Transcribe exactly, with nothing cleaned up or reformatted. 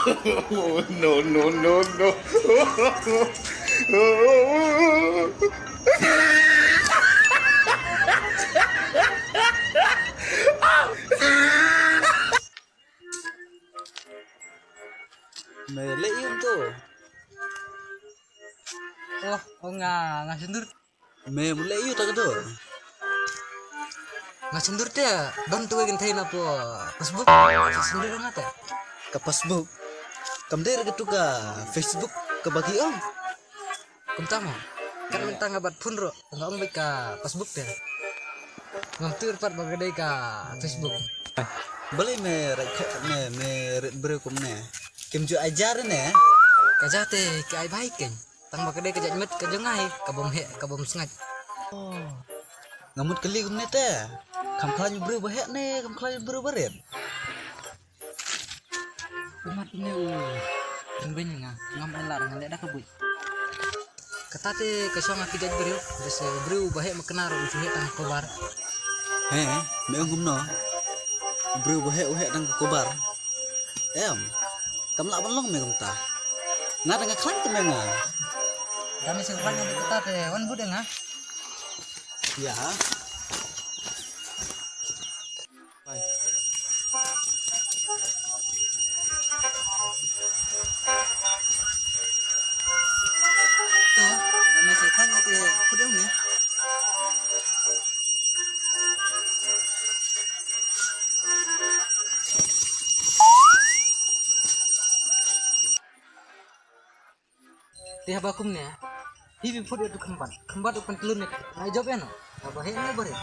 Oh, no, no, no, no. Me leh ïa u to. Oh, oh, nga, nga shyndur. Me mut leh ïa u ta ka dor. Nga shyndur te, don tu wei kynthei na po Facebook. Nga shyndur nga te. Ka Facebook. Kam dei re ka tu ka Facebook kaba ki ong. Kumta mo. Kan mynta nga bat phone ruh, nga ong beit ka Facebook te. Ngam tip pat ba ka dei ka Facebook. Balei me rit khot ne, me rit briew kumne? Kim ju ai ja re ne? Ka ja te ka ai bha ïa kein. Tang ba ka dei ka jait met ka jong nga hi, ka bym heh, ka bym sngaid. Oh. Nga mut kylli kumne te. Kam khlaiñ briew ba heh ne, kam khlaiñ briew ba rit? Imat ne u pynbeiñ nga, ngam ai lad, nga leh da ka buit. Kata te ka shong ha ki jait briew, da se briew ba heh makna ruh u shu heh tang ka cover. He, me ong kumno? Briew ba heh u heh tang ka cover. Em, kam lah ban long me kumta. Nga dang khlaiñ te me nga. Da me shu khlaiñ nga kata te wan bud ïa nga. Ïa. Bye. To, da me shu khlaiñ te khudiong ne. Te haba kumne, hi phi phut ïa tu khynbat, khynbat u pyntlun ne, ngai jop ïa no, haba heh ne ba rit.